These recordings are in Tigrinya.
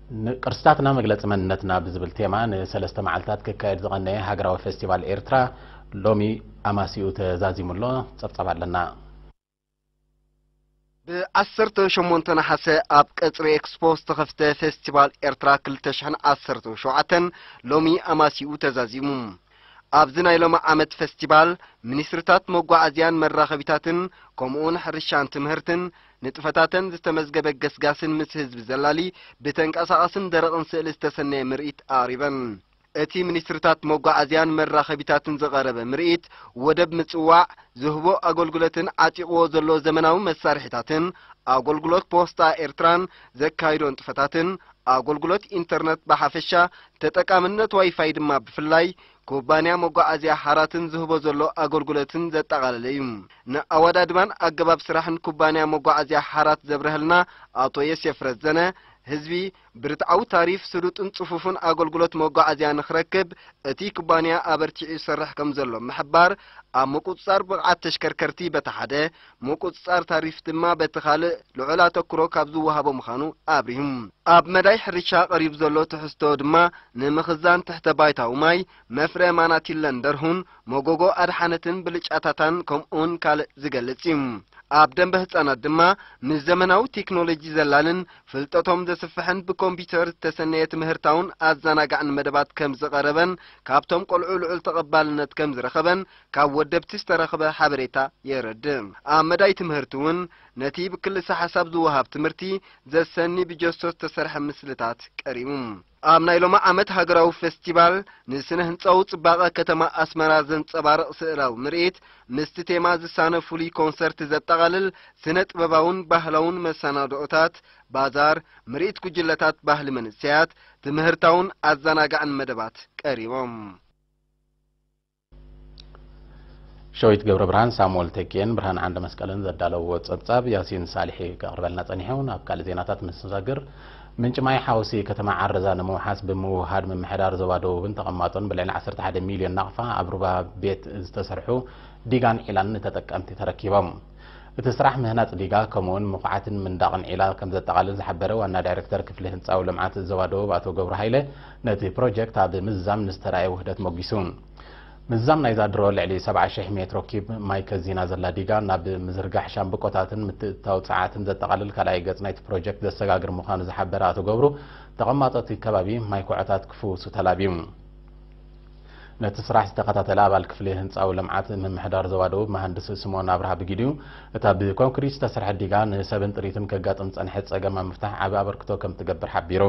ንቅርስታትና መግለጺ መንነትና ብዝብል ቴማ ንሰለስተ መዓልታት ክካየድ ዝቐነየ ሃገራዊ ፌስቲቫል ኤርትራ ሎሚ ኣማሲኡ ተዛዚሙ ኣሎ። ጸብጻብ ኣለና። ብዓሰርተ ሸሞንተ ነሓሰ ኣብ ቀጽሪ ኤክስፖ ዝተኸፍተ ፌስቲቫል ኤርትራ ክልተ ሽሕን ዓሰርተ ሸውዓተን ሎሚ ኣማሲኡ ተዛዚሙ። ኣብዚ ናይ ሎሚ ዓመት ፌስቲቫል፣ ሚኒስትሪታት መጓዓዝያን መራኸቢታትን፣ ከምኡውን ሕርሻን ትምህርትን፣ ንጥፈታተን ዝተመዝገበ ገስጋስን ምስ ህዝቢ ዘላሊ ብተንቀሳቓስን ደረቕን ስእሊ ዝተሰነየ ምርኢት ኣቕሪበን። እቲ ሚኒስትሪታት መጓዓዝያን መራኸቢታትን ዝቐረበ ምርኢት፣ ወደብ ምጽዋዕ፣ ዝህቦ ኣገልግሎትን ዓጢቕዎ ዘሎ ዘመናዊ መሳርሒታትን፣ ኣገልግሎት ፖስታ ኤርትራን ዘካይዶ ንጥፈታትን፣ ኣገልግሎት ኢንተርነት ብሓፈሻ፣ ተጠቃምነት ዋይፋይ ድማ ብፍላይ፣ ኩባንያ መጓዓዝያ ሓራትን ዝህቦ ዘሎ ኣገልግሎትን ዘጠቓለለ እዩ። ንኣወዳድባን ኣገባብ ስራሕን ኩባንያ መጓዓዝያ ሓራት ዘብረሀልና ኣቶ ዮሴፍ ረዘነ፣ ህዝቢ ብርትዓዊ ታሪፍ፣ ስሉጥን ጽፉፍን ኣገልግሎት መጓዓዝያ ንኽረክብ እቲ ኩባንያ ኣበርቲዑ ይሰርሕ ከም ዘሎ ምሕባር፣ ኣብ ምቁጽጻር ብቕዓት ተሽከርከርቲ በቲ ሓደ፣ ምቁጽጻር ታሪፍ ድማ በቲ ካልእ ልዑል ኣተኩሮ ካብ ዝወሃቦ ምዃኑ ኣብሪሁ። ኣብ መዳይ ሕርሻ ቀሪቡ ዘሎ ትሕዝቶ ድማ፣ ንምኽዛን ትሕተ ባይታዊ ማይ፣ መፍረ ማናቲለን ደርሁን፣ መጎጎ ኣድሓነትን ብልጫታታን ከምኡውን ካልእ ዝገልጽ እዩ። ኣብ ደንበ ህጻናት ድማ፣ ምስ ዘመናዊ ቴክኖሎጂ ዘላልን ፍልጠቶም ዘስፍሕን ብኮምፒውተር ዝተሰነየ ትምህርታውን ኣዘናጋዕን መደባት ከም ዝቐረበን፣ ካብቶም ቆልዑ ልዑል ተቐባልነት ከም ዝረኸበን ካብ ወደብቲ ዝተረኽበ ሓበሬታ የረድእ። ኣብ መዳይ ትምህርቲ እውን፣ ነቲ ብክልሰ ሓሳብ ዝወሃብ ትምህርቲ ዘሰኒ ብጀሶ ዝተሰርሐ ምስልታት ቀሪቡ። ኣብ ናይ ሎሚ ዓመት ሃገራዊ ፌስቲቫል፣ ንስነ ህንጻዊ ጽባቐ ከተማ ኣስመራ ዘንጸባርቕ ስእላዊ ምርኢት፣ ምስቲ ቴማ ዝሳነ ፍሉይ ኮንሰርት ዘጠቓልል ስነ ጥበባውን ባህላውን መሰናድኦታት፣ ባዛር፣ ምርኢት ጉጅለታት ባህሊ መንእሰያት፣ ትምህርታውን ኣዘናጋዕን መደባት ቀሪቦም። ሸዊት ገብረ ብርሃን፣ ሳሙኤል ተኪኤን ብርሃን ዓንደ መስቀልን ዘዳለውዎ ጸብጻብ ያሲን ሳልሒ ከቕርበልና ጸኒሑ። ናብ ካልእ ዜናታት ምስ ንሰግር፣ ምንጪ ማይ ሓውሲ ከተማ ዓረዛ ንምውሓስ ብምውህሃድ ምምሕዳር ዞባ ደቡብን ተቐማጦን ብልዕሊ ዓሰርተ ሓደ ሚልዮን ናቕፋ ኣብ ሩባ ቤት ዝተሰርሑ ዲጋን ዒላን ንተጠቀምቲ ተረኪቦም። እቲ ስራሕ ምህናጽ ዲጋ ከምኡውን ምኹዓትን ምንዳቕን ዒላ ከም ዘጠቓልል ዝሓበረ ዋና ዳይሬክተር ክፍሊ ህንጻዊ ልምዓት ዞባ ደቡብ ኣቶ ገብሩ ሃይለ፣ ነቲ ፕሮጀክት ኣብ ምዝዛም ንዝተራእየ ውህደት ሞጊሱ። ምዝዛም ናይዛ ድሮ ልዕሊ ሰብዓ ሽሕ ሜትሮ ኪብ ማይ ከዚና ዘላ ዲጋ ናብ ምዝርጋሕ ሻምብቆታትን ምትእትታው ጸዓትን ዘጠቓልል ካልኣይ ገጽ ናይቲ ፕሮጀክት ዘሰጋግር ምዃኑ ዝሓበረ ኣቶ ገብሩ፣ ተቐማጦ እቲ ከባቢ ማይ ኩዖታት ክፍውሱ ተላብዩ። ነቲ ስራሕ ዝተኸታተለ ኣባል ክፍሊ ህንጻዊ ልምዓት ምምሕዳር ዞባ ደቡብ መሃንድስ ስምኦን ኣብርሃ ብግዲኡ፣ እታ ብኮንክሪት ዝተሰርሐት ዲጋ ንሰብን ጥሪትን ከጋጥም ዝጸንሐ ጸገም ኣብ ምፍታሕ ዓቢ ኣበርክቶ ከም ትገብር ሓቢሩ።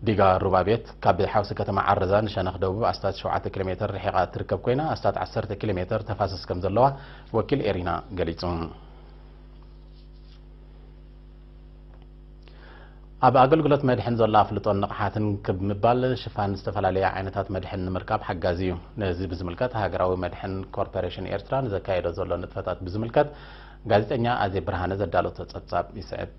ዲጋ ሩባ ቤት ካብ ሓውሲ ከተማ ዓረዛ ንሸነኽ ደቡብ ኣስታት ሸውዓተ ኪሎ ሜተር ርሒቓ እትርከብ ኮይና፣ ኣስታት ዓሰርተ ኪሎ ሜተር ተፋሰስ ከም ዘለዋ ወኪል ኤሪና ገሊጹ። ኣብ ኣገልግሎት መድሕን ዘሎ ኣፍልጦን ንቕሓትን ክብ ምባል ሽፋን ዝተፈላለያ ዓይነታት መድሕን ንምርካብ ሓጋዚ እዩ። ነዚ ብዝምልከት ሃገራዊ መድሕን ኮርፖሬሽን ኤርትራ ንዘካየዶ ዘሎ ንጥፈታት ብዝምልከት ጋዜጠኛ ኣዜብ ብርሃነ ዘዳለቶ ጸብጻብ ይስዕብ።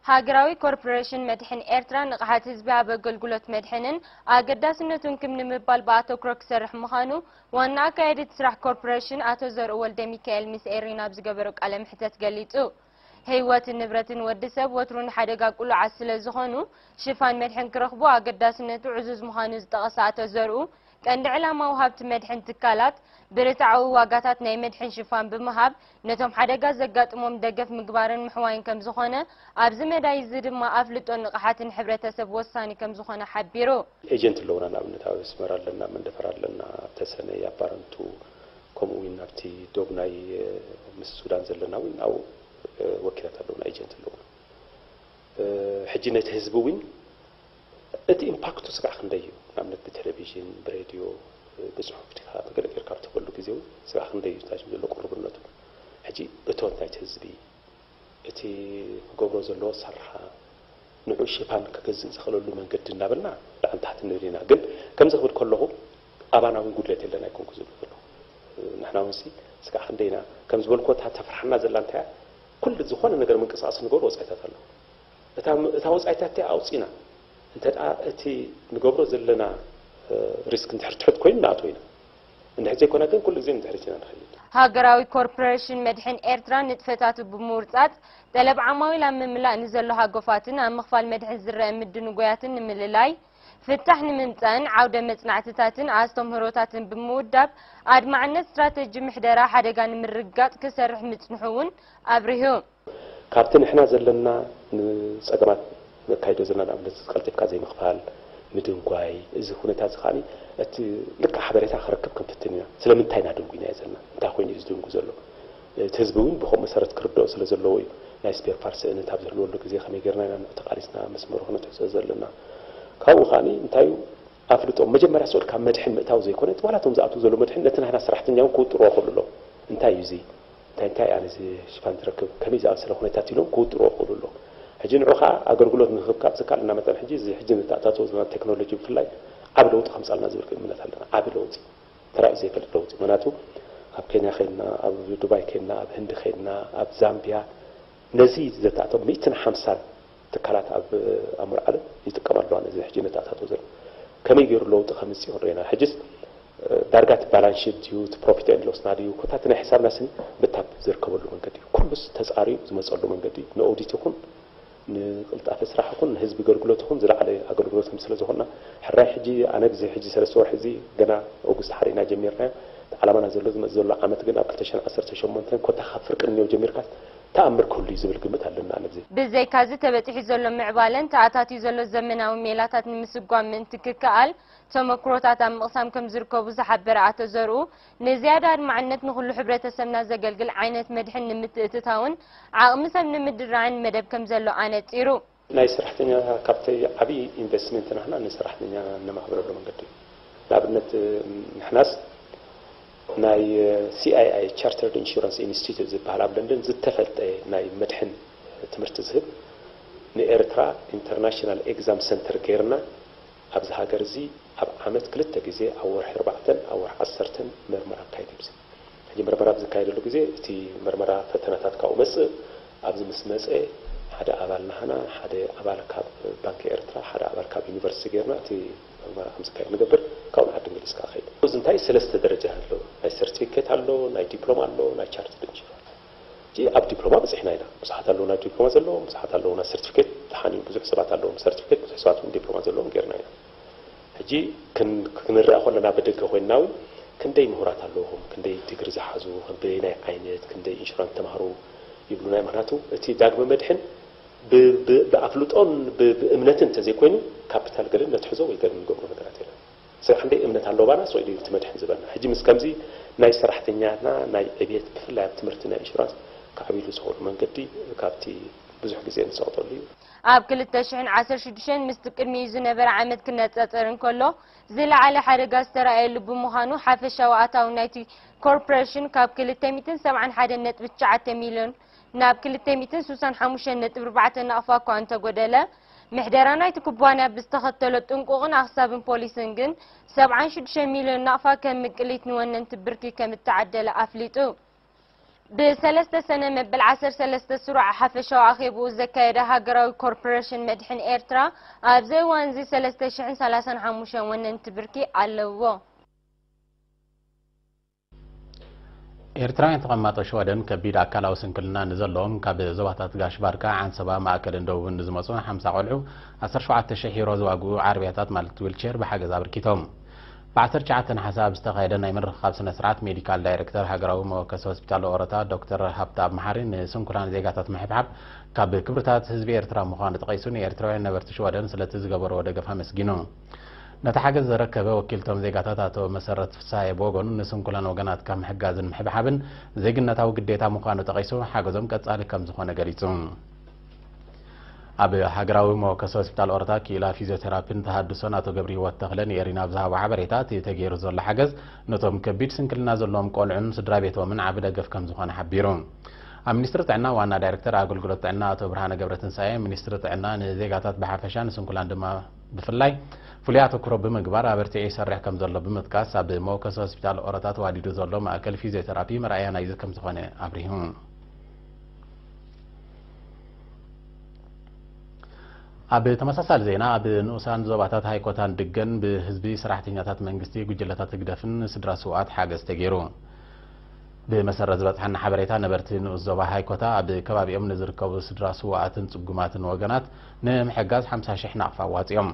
ሃገራዊ ኮርፖሬሽን መድሕን ኤርትራ ንቕሓት ህዝቢ ኣብ ኣገልግሎት መድሕንን ኣገዳስነቱን ክብ ንምባል ብኣተኩሮ ክሰርሕ ምዃኑ ዋና ኣካየዲት ስራሕ ኮርፖሬሽን ኣቶ ዘርኡ ወልደ ሚካኤል ምስ ኤሪና ኣብ ዝገበሮ ቃለ መሕተት ገሊጹ። ህይወትን ንብረትን ወዲ ሰብ ወትሩ ንሓደጋ ቅሉዓት ስለ ዝኾኑ፣ ሽፋን መድሕን ክረኽቡ ኣገዳስነቱ ዕዙዝ ምዃኑ ዝጠቐሰ ኣቶ ዘርኡ፣ ቀንዲ ዕላማ ወሃብቲ መድሕን ትካላት፣ ብርትዓዊ ዋጋታት ናይ መድሕን ሽፋን ብምሃብ፣ ነቶም ሓደጋ ዘጋጥሞም ደገፍ ምግባርን ምሕዋይን ከም ዝኾነ፣ ኣብዚ መዳይ እዚ ድማ ኣፍልጦን ንቕሓትን ሕብረተሰብ ወሳኒ ከም ዝኾነ ሓቢሩ። ኤጀንት ኣለውና። ንኣብነት፣ ኣብ ኣስመራ ኣለና፣ መንደፈራ ኣለና፣ ተሰነይ፣ ኣብ ባረንቱ፣ ከምኡ እውን ኣብቲ ዶብ ናይ፣ እ፣ ምስ ሱዳን ዘለና እውን ኣብኡ፣ እ፣ ወኪላት ኣለውና፣ ኤጀንት ኣለውና። እ፣ ሕጂ ነቲ ህዝቢ እውን እቲ ኢምፓክቱ ስጋዕ ክንደይ እዩ? ንኣብነት ብቴሌቪዥን፣ ብሬድዮ፣ እ፣ ብጽሑፍ ዲኻ ብገለ ጌርካ ኣብ ትበሉ ግዜ እውን ስጋዕ ክንደይ እዩ እንታይ ዘሎ ቅሩብነቱ? ሕጂ እቶት ናይቲ ህዝቢ፣ እቲ ክገብሮ ዘለዎ ኣሰራርሓ፣ ንዑ ሽፋን ክገዝእ ዝኽእለሉ መንገዲ እናበልና ላዕሊ ታሕቲ ንብል ኢና። ግን ከምዚ ክብል ከለኹ ኣባና እውን ጉድለት የለን ኣይኮንኩ ዝብል ከለኹ። ንሕና እውንሲ ስጋዕ ክንደይና ከም ዝበልኩ እታ ተፍርሓና ዘላ እንታይ እያ? ኩሉ ዝኾነ ነገር ምንቅስቓስ ንገብሮ ወጻኢታት ኣሎ። እታ እታ ወጻኢታት እቲኣ ኣውጺእና እንተ ደኣ እቲ ንገብሮ ዘለና፣ እ፣ ሪስክ እንድሕር ትሑት ኮይኑ ንኣትዎ ኢና። እንድሕር ዘይኮነ ግን ኩሉ ግዜ ንድሕሪት ኢና ንኸይድ። ሃገራዊ ኮርፖሬሽን መድሕን ኤርትራ ንጥፈታቱ ብምውርጻጽ፣ ጠለብ ዓማዊል ኣብ ምምላእ ንዘሎ ሃጎፋትን ኣብ ምኽፋል መድሕን ዝረአ ምድንጓያትን ንምልላይ፣ ፍታሕ ንምምጻእን ዓውደ መጽናዕትታትን ኣስተምህሮታትን ብምውዳብ ኣድማዕነት ስትራተጂ ምሕደራ ሓደጋ ንምርግጋጽ ክሰርሕ ምጽንሑ እውን ኣብሪሁ። ካብቲ ንሕና ዘለና ንጸገማት ነካይዶ ዘለና ንኣብነት ቀልጢፍካ ዘይምኽፋል፣ ምድንጓይ፣ እዚ ኩነታት እዚ ከኣ እቲ ልክዕ ሓበሬታ ክረክብ ክንፍትን ኢና። ስለምንታይ ኢና ደንጉይናዮ ዘለና? እንታይ ኮይኑ እዩ ዝድንጉ ዘሎ? እቲ ህዝቢ እውን ብኸምኡ መሰረት ክርድኦ ስለ ዘለዎ እዩ። ናይ ስፔር ፓርት ስእነት ኣብ ዝህልወሉ ግዜ ከመይ ጌርና ኢና ንዑ ተቓሊስና መስመሩ ክነትሕዞ ዘለና? ካብኡ ከኣ እንታይ እዩ ኣፍልጦ መጀመርያ ስቕ ኢልካ መድሕን ምእታው ዘይኮነ ዋላ እቶም ዝኣትዉ ዘለዉ መድሕን ነቲ ናህና ሰራሕተኛ እውን ክውጥርዎ ክኽእሉ ኣለዎም። እንታይ እዩ እዚ እንታይ እንታይ ኣነ እዚ ሽፋን ዝረክብ ከመይ ዝኣመሰለ ኩነታት ኢሎም ክውጥርዎ ክኽእሉ ኣለዎም። ሕጂ ንዑ ከዓ ኣገልግሎት ንክብ ካብ ዝከኣለና መጠን ሕጂ እዚ ሕጂ ንተኣታተዎ ዘለና ቴክኖሎጂ ብፍላይ ዓብ ለውጢ ከምፃልና ዝብል እምነት ኣለና። ዓብ ለውጢ ተራእዩ ዘይፈልጥ ለውጢ ምክንያቱ ኣብ ኬንያ ከይድና ኣብ ዱባይ ከይድና ኣብ ህንዲ ከይድና ኣብ ዛምቢያ ነዚ ዘተኣተው ሚእትን ሓምሳን ትካላት ኣብ ኣሙር ዓለም ይጥቀማ ኣለዋ ነዚ ሕጂ ነተኣታቶ ዘሎ ከመይ ገይሩ ለውጢ ከምፅእ ክንሪኦ ኢና ሕጅስ ዳርጋ እቲ ባላንስ ሽት ድዩ እቲ ፕሮፊት ኤንድ ሎስና ድዩ ኮታ እቲ ናይ ሕሳብና ስኒ ብታብ ዝርከበሉ መንገዲ እዩ ኩሉስ ተፃርዩ ዝመፀሉ መንገዲ ንኦዲት ይኹን ንቅልጣፈ ስራሕ ይኹን ንህዝቢ ገልግሎት ይኹን ዝለዓለ ኣገልግሎት ከም ስለ ዝኾንና ሕራይ ሕጂ ኣነ ግዜ ሕጂ ሰለስተ ወርሒ እዚ ገና ኦጉስት ሓሪና ጀሚርናዮ እቲ ዓላማና ዘሎ ዝመፅ ዘሎ ዓመት ግን ኣብ ክልተ ሽሕን ዓሰርተ ሸሞንተን ኮታ ካብ ፍርቂ እንዮ ጀሚርካስ ተኣምር ክህሉ እዩ ዝብል ግምት ኣለና ኣነ ግዜ ብዘይካዚ ተበፂሑ ዘሎ ምዕባለን ተኣታትዩ ዘሎ ዘመናዊ ሜላታት ንምስጓም ምእንቲ ክከኣል ተመክሮታት ኣብ ምቕሳም ከም ዝርከቡ ዝሓበረ ኣቶ ዘርኡ፣ ንዝያዳ ኣድማዕነት ንኹሉ ሕብረተሰብና ዘገልግል ዓይነት መድሕን ንምትእትታውን ዓቕሚ ሰብ ንምድራዕን መደብ ከም ዘሎ ኣነጺሩ። ናይ ሰራሕተኛ ካብቲ ዓብዪ ኢንቨስትመንት ናህና ንሰራሕተኛ ነማዕብለሉ መንገዲ እዩ። ንኣብነት ንሕናስ ናይ CII Chartered Insurance Institute ዝበሃል ኣብ ለንደን ዝተፈልጠ ናይ መድሕን ትምህርቲ ዝህብ ንኤርትራ ኢንተርናሽናል ኤግዛም ሰንተር ገይርና ኣብዚ ሃገር እዚ ኣብ ዓመት ክልተ ግዜ ኣብ ወርሒ ኣርባዕተን ኣብ ወርሒ ዓሰርተን መርመራ ኣካይድ እዩ። ሕጂ መርመራ ኣብ ዝካየደሉ ግዜ እቲ መርመራ ፈተነታት ካብኡ መጽእ ኣብዚ ምስ መጸ ሓደ ኣባል ናህና ሓደ ኣባል ካብ ባንኪ ኤርትራ ሓደ ኣባል ካብ ዩኒቨርሲቲ ገይርና እቲ መርመራ ከም ዝካየድ ንገብር ካብኡ ንዓዲ እንግሊዝ ከዓ ከይድ እዚ እንታይ ሰለስተ ደረጃ ኣለዎ ናይ ሰርቲፊኬት ኣሎ ናይ ዲፕሎማ ኣሎ ናይ ቻርት ድንሽ እቲ ኣብ ዲፕሎማ በፂሕና ኢና ብዙሓት ኣለዉ ናይ ዲፕሎማ ዘለዎም ብዙሓት ኣለዉ ናይ ሰርቲፊኬት ደሓን እዩ ብዙሕ ሰባት ኣለዎም ሰርቲፊኬት ብዙሕ ሰባት እውን ዲፕሎማ ዘለዎም ጌርና ኢና ሕጂ ክንርኣ ከለና ብደገ ኮይንና እውን ክንደይ ምሁራት ኣለውኹም ክንደይ ዲግሪ ዝሓዙ ክንደይ ናይ ዓይነት ክንደይ ኢንሹራንስ ተማሃሩ ይብሉና ምክንያቱ እቲ ዳግመ መድሕን ብኣፍልጦን ብእምነትን እንተዘይኮይኑ ካፒታል ገለ ነትሕዞ ወይ ገለ ንገብሮ ነገራት የለን ስራሕ እንደ እምነት ኣለዎ ባና ስቕ ኢሉ እዩ እቲ መድሕን ዝበልና ሕጂ ምስ ከምዚ ናይ ሰራሕተኛና ናይ ዕብየት ብፍላይ ኣብ ትምህርቲ ናይ ኢንሹራንስ ክዓብይሉ ዝኽእሉ መንገዲ ካብቲ ብዙሕ ግዜ ንፀቕጠሉ እዩ ኣብ ክልተ ሽሕን ዓሰርተ ሽዱሽተን ምስቲ ቅድሚኡ ዝነበረ ዓመት ክነፃፀር እንከሎ ዝለዓለ ሓደጋ ዝተረኣየሉ ብምዃኑ ሓፈሻዊ ኣታዊ ናይቲ ኮርፖሬሽን ካብ ክልተ ሚእትን ሰብዓን ሓደን ነጥቢ ትሽዓተ ሚልዮን ናብ ክልተ ሚእትን ስሳን ሓሙሽተን ነጥቢ ኣርባዕተ ናቕፋ እኳ እንተጎደለ ምሕደራ ናይቲ ኩባንያ ብዝተኸተሎ ጥንቁቕን ኣኽሳብን ፖሊስን ግን ሰብዓን ሽዱሽተ ሚልዮን ናቕፋ ከም ምቅሊት ንወነንቲ ብርኪ ከም እተዓደለ ኣፍሊጡ። ብሰለስተ ሰነ መበል ዓሰርተ ሰለስተ ስሩዕ ሓፈሻዊ ኣኼብኡ ዘካየደ ሃገራዊ ኮርፖሬሽን መድሕን ኤርትራ ኣብዚ እዋን እዚ ሰለስተ ሽሕን ሰላሳን ሓሙሽተን ወነንቲ ብርኪ ኣለውዎ። ኤርትራውያን ተቐማጦ ሽወደን ከቢድ ኣካላዊ ስንክልና ንዘለዎም ካብ ዞባታት ጋሽ ባርካ፣ ዓንሰባ፣ ማእከልን ደቡብን ንዝመጹ ሓምሳ ቆልዑ ዓሰርተ ሸውዓተ ሽሕ ዩሮ ዝዋግኡ ዓረብያታት ማለት ዊልቸር ብሓገዝ ኣበርኪቶም። ብ ዓሰርተ ትሽዓተ ነሓሰ ኣብ ዝተኻየደ ናይ ምርኽኻብ ስነ ስርዓት ሜዲካል ዳይረክተር ሃገራዊ መወከሲ ሆስፒታል ኦሮታ ዶክተር ሃብተኣብ መሓሪ ንስንኩላን ዜጋታት ምሕብሓብ ካብ ክብርታት ህዝቢ ኤርትራ ምዃኑ ጠቒሱ ንኤርትራውያን ነበርቲ ሽወደን ስለቲ ዝገበርዎ ደገፍ ኣመስጊኑ። ነቲ ሓገዝ ዘረከበ ወኪልቶም ዜጋታት ኣቶ መሰረት ፍስሃየ ብወገኑ ንስንኩላን ወገናትካ ምሕጋዝን ምሕብሓብን ዜግነታዊ ግዴታ ምዃኑ ጠቒሱ ሓገዞም ቀጻሊ ከም ዝኾነ ገሊጹ። ኣብ ሃገራዊ መወከሲ ሆስፒታል ኦረታ ክኢላ ፊዚዮቴራፒን ተሃድሶን ኣቶ ገብረሂወት ተኽለን የሪና ኣብ ዝሃቦ ሓበሬታ እቲ ተገይሩ ዘሎ ሓገዝ ነቶም ከቢድ ስንክልና ዘለዎም ቆልዑን ስድራ ቤቶምን ዓቢ ደገፍ ከም ዝኾነ ሓቢሩ። ኣብ ሚኒስትሪ ጥዕና ዋና ዳይሬክተር ኣገልግሎት ጥዕና ኣቶ ብርሃነ ገብረትንሳኤ፣ ሚኒስትሪ ጥዕና ንዜጋታት ብሓፈሻ ንስንኩላን ድማ ብፍላይ ፍሉይ ኣተኩሮ ብምግባር ኣበርቲዑ ይሰርሕ ከም ዘሎ ብምጥቃስ፣ ኣብ መወከሲ ሆስፒታል ኦረታ ተዋዲዱ ዘሎ ማእከል ፊዚዮቴራፒ መርኣያ ናይዚ ከም ዝኾነ ኣብሪሁ። ኣብ ተመሳሳሊ ዜና፣ ኣብ ንኡሳን ዞባታት ሃይኮታን ድገን ብህዝቢ፣ ሰራሕተኛታት መንግስቲ፣ ጉጅለታት ህግደፍን ስድራ ስውኣት ሓገዝ ተገይሩ። ብመሰረት ዝበጽሓና ሓበሬታ፣ ነበርቲ ንኡስ ዞባ ሃይኮታ ኣብ ከባቢኦም ንዝርከቡ ስድራ ስውኣትን ጽጉማትን ወገናት ንምሕጋዝ ሓምሳ ሽሕ ናቕፋ ኣዋጺኦም።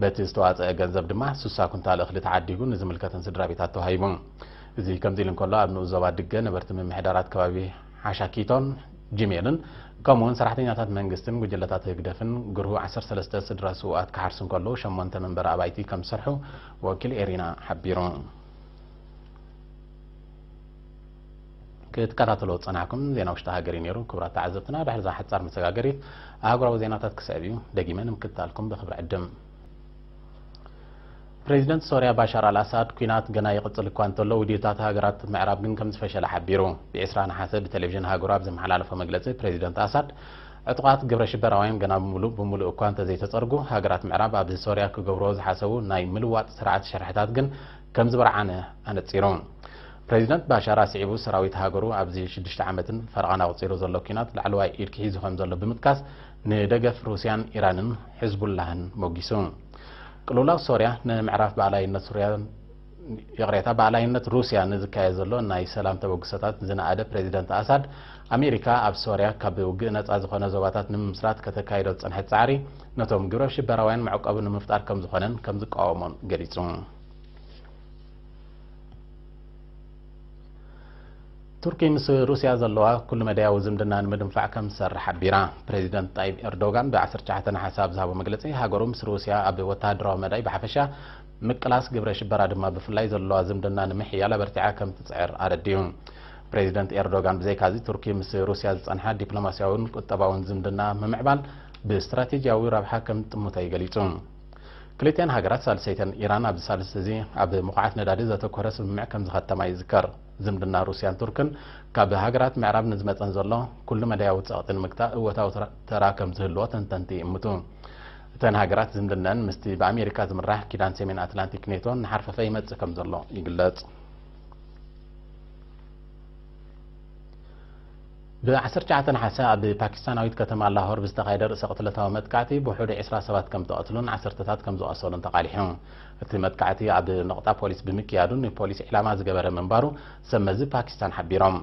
በቲ ዝተዋጸአ ገንዘብ ድማ ስሳ ኩንታል እኽሊ ተዓዲጉ ንዝምልከተን ስድራ ቤታት ተዋሂቡ። እዚ ከምዚ ኢሉ እንከሎ፣ ኣብ ንኡስ ዞባ ድገ ነበርቲ ምምሕዳራት ከባቢ ሓሻኪቶን ጂሜልን ከምኡውን ሰራሕተኛታት መንግስትን ጉጅለታት ህግደፍን ግርሁ ዓሰርተ ሰለስተ ስድራ ስውኣት ክሓርሱ እንከለዉ፣ ሸሞንተ መንበሪ ኣባይቲ ከም ዝሰርሑ ወኪል ኤሪና ሓቢሩ። ክትከታተልዎ ዝጸናሕኩም ዜና ውሽጢ ሃገር እዩ ነይሩ። ክቡራት ተዓዘብትና፣ ድሕሪ እዛ ሓጻር መሰጋገሪት ኣህጉራዊ ዜናታት ክስዕብ እዩ። ደጊመ ንምክትታልኩም ብኽብሪ ዕድም። ፕሬዚደንት ሶርያ ባሻር ኣልኣሳድ፣ ኲናት ገና ይቕጽል እኳ እንተሎ፣ ውዲታት ሃገራት ምዕራብ ግን ከም ዝፈሸለ ሓቢሩ። ብ20 ነሓሰ ብቴሌቪዥን ሃገሩ ኣብ ዘመሓላለፎ መግለጺ፣ ፕሬዚደንት ኣሳድ፣ ዕጡቓት ግብረ ሽበራውያን ገና ብምሉእ ብምሉእ እኳ እንተዘይተጸርጉ፣ ሃገራት ምዕራብ ኣብ ሶርያ ክገብርዎ ዝሓሰቡ ናይ ምልዋጥ ስርዓት ሸርሕታት ግን ከም ዝበርዓነ ኣነጺሩ። ፕሬዚደንት ባሻር ኣስዒቡ፣ ሰራዊት ሃገሩ ኣብዚ ሽዱሽተ ዓመትን ፈረቓን ኣቑጺሩ ዘሎ ኲናት ላዕለዋይ ኢድ ክሒዙ ከም ዘሎ ብምጥቃስ፣ ንደገፍ ሩስያን ኢራንን ሕዝቡላህን ሞጊሱ። ቅልውላው ሶርያ ንምዕራፍ ብኣላይነት ሱርያን፣ ይቕሬታ፣ ብኣላይነት ሩስያ ንዝካየድ ዘሎ ናይ ሰላም ተበግሶታት ዝነኣደ ፕሬዚደንት ኣሳድ፣ ኣሜሪካ ኣብ ሶርያ ካብ ውግእ ነጻ ዝኾነ ዞባታት ንምምስራት ከተካይዶ ዝጸንሐት ጻዕሪ፣ ነቶም ግብረ ሽበራውያን መዕቀቢ ንምፍጣር ከም ዝኾነን ከም ዝቃወሞን ገሊጹ። ቱርኪ ምስ ሩስያ ዘለዋ ኩሉ መዳያዊ ዝምድና ንምድንፋዕ ከም ዝሰርሕ ሓቢራ። ፕሬዚደንት ጣይብ ኤርዶጋን ብ19 ነሓሰ ኣብ ዝሃቦ መግለጺ፣ ሃገሩ ምስ ሩስያ ኣብ ወተሃደራዊ መዳይ ብሓፈሻ፣ ምቅላስ ግብረ ሽበራ ድማ ብፍላይ ዘለዋ ዝምድና ንምሕያል ኣበርቲዓ ከም ትጽዕር ኣረዲኡ። ፕሬዚደንት ኤርዶጋን ብዘይካዚ፣ ቱርኪ ምስ ሩስያ ዝጸንሓ ዲፕሎማስያውን ቁጠባውን ዝምድና ምምዕባል ብስትራቴጂያዊ ረብሓ ከም ጥሙተይ ገሊጹ። ክልቲኣን ሃገራት ሳልሰይተን ኢራን ኣብዚ ሳልስቲ እዚ ኣብ ምኹዓት ነዳዲ ዘተኮረ ስምምዕ ከም ዝኸተማ ይዝከር። ዝምድና ሩስያን ቱርክን ካብ ሃገራት ምዕራብ ንዝመጸን ዘሎ ኩሉ መዳያዊ ጸቕጢ ንምግታእ እወታዊ ተራ ከም ዝህልዎ ተንተንቲ ይእምቱ። እተን ሃገራት ዝምድነን ምስቲ ብኣሜሪካ ዝምራሕ ኪዳን ሰሜን ኣትላንቲክ ኔቶ እናሓርፈፈ ይመጽእ ከም ዘሎ ይግለጽ። ብ19 ነሓሰ ኣብ ፓኪስታናዊት ከተማ ላሆር ብዝተኻየደ ርእሰ ቅትለታዊ መጥቃዕቲ ብውሕዱ ዕስራ ሰባት ከም ተቐትሉን ዓሰርተታት ከም ዝቖሰሉን ተቓሊሑ። እቲ መጥቃዕቲ ኣብ ነቑጣ ፖሊስ ብምክያዱ ንፖሊስ ዒላማ ዝገበረ ምንባሩ ሰብ መዚ ፓኪስታን ሓቢሮም።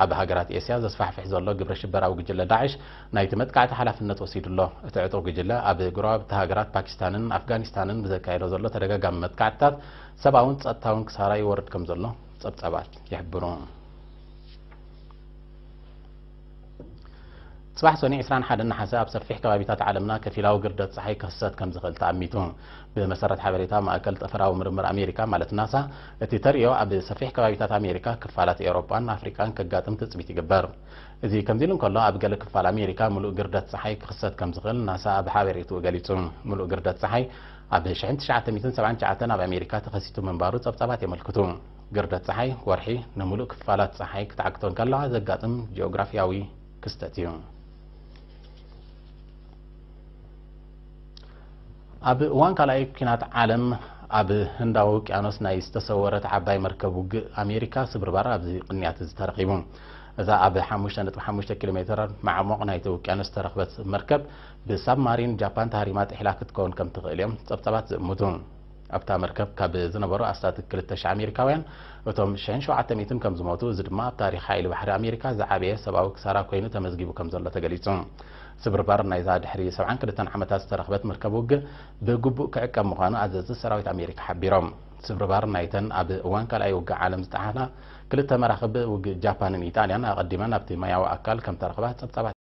ኣብ ሃገራት ኤስያ ዘስፋሕፍሕ ዘሎ ግብረ ሽበራዊ ጉጅለ ዳዕሽ ናይቲ መጥቃዕቲ ሓላፍነት ወሲዱ ኣሎ። እቲ ዕጡቕ ጉጅለ ኣብ ጎረባብቲ ሃገራት ፓኪስታንን ኣፍጋኒስታንን ብዘካየዶ ዘሎ ተደጋጋሚ መጥቃዕትታት ሰብኣውን ጸጥታውን ክሳራ ይወርድ ከም ዘሎ ጸብጻባት ይሕብሩ። ጽባሕ ሰኑይ ዕስራን ሓደን ነሓሰ ኣብ ሰፊሕ ከባቢታት ዓለምና ከፊላዊ ግርደት ጸሓይ ክኽሰት ከም ዝኽእል ተኣሚቱ። ብመሰረት ሓበሬታ ማእከል ጠፈራዊ ምርምር ኣሜሪካ ማለት ናሳ፣ እቲ ተርእዮ ኣብ ሰፊሕ ከባቢታት ኣሜሪካ፣ ክፋላት ኤውሮጳን ኣፍሪቃን ከጋጥም ትጽቢት ይግበር። እዚ ከምዚ ኢሉ እንከሎ፣ ኣብ ገለ ክፋል ኣሜሪካ ምሉእ ግርደት ጸሓይ ክኽሰት ከም ዝኽእል ናሳ ኣብ ሓበሬትኡ ገሊጹ። ምሉእ ግርደት ጸሓይ ኣብ ሽሕን ትሽዓተ ሚእትን ሰብዓን ትሽዓተን ኣብ ኣሜሪካ ተኸሲቱ ምንባሩ ጸብጻባት የመልክቱ። ግርደት ጸሓይ ወርሒ ንምሉእ ክፋላት ጸሓይ ክትዓግቶ እንከለዋ ዘጋጥም ጂኦግራፊያዊ ክስተት እዩ። ኣብ እዋን ካልኣይ ኲናት ዓለም ኣብ ህንዳዊ ውቅያኖስ ናይ ዝተሰወረት ዓባይ መርከብ ውግእ ኣሜሪካ ስብርባር ኣብዚ ቅንያት እዚ ተረኺቡ። እዛ ኣብ ሓሙሽተ ነጥቢ ሓሙሽተ ኪሎ ሜትር ማዕሙቕ ናይቲ ውቅያኖስ ዝተረኽበት መርከብ ብሳብማሪን ጃፓን ተሃሪማ ጥሒላ ክትከውን ከም ትኽእል እዮም ጸብጻባት ዝእምቱ። ኣብታ መርከብ ካብ ዝነበሩ ኣስታት ክልተ ሽሕ ኣሜሪካውያን፣ እቶም ሽሕን ሸውዓተ ሚእትን ከም ዝሞቱ፣ እዚ ድማ ኣብ ታሪኽ ሓይሊ ባሕሪ ኣሜሪካ ዝዓበየ ሰብኣዊ ክሳራ ኮይኑ ተመዝጊቡ ከም ዘሎ ተገሊጹ። ስብርባር ናይዛ ድሕሪ ሰብዓን ክልተን ዓመታት ዝተረኽበት መርከብ ውግእ ብግቡእ ክዕቀብ ምዃኑ ኣዘዝቲ ሰራዊት ኣሜሪካ ሓቢሮም። ስብርባር ናይተን ኣብ እዋን ካልኣይ ውግእ ዓለም ዝጠሓና ክልተ መራኽብ ውግእ ጃፓንን ኢጣልያን ኣቐዲመን ኣብቲ ማያዊ ኣካል ከም ተረኽባ ጸብጻባት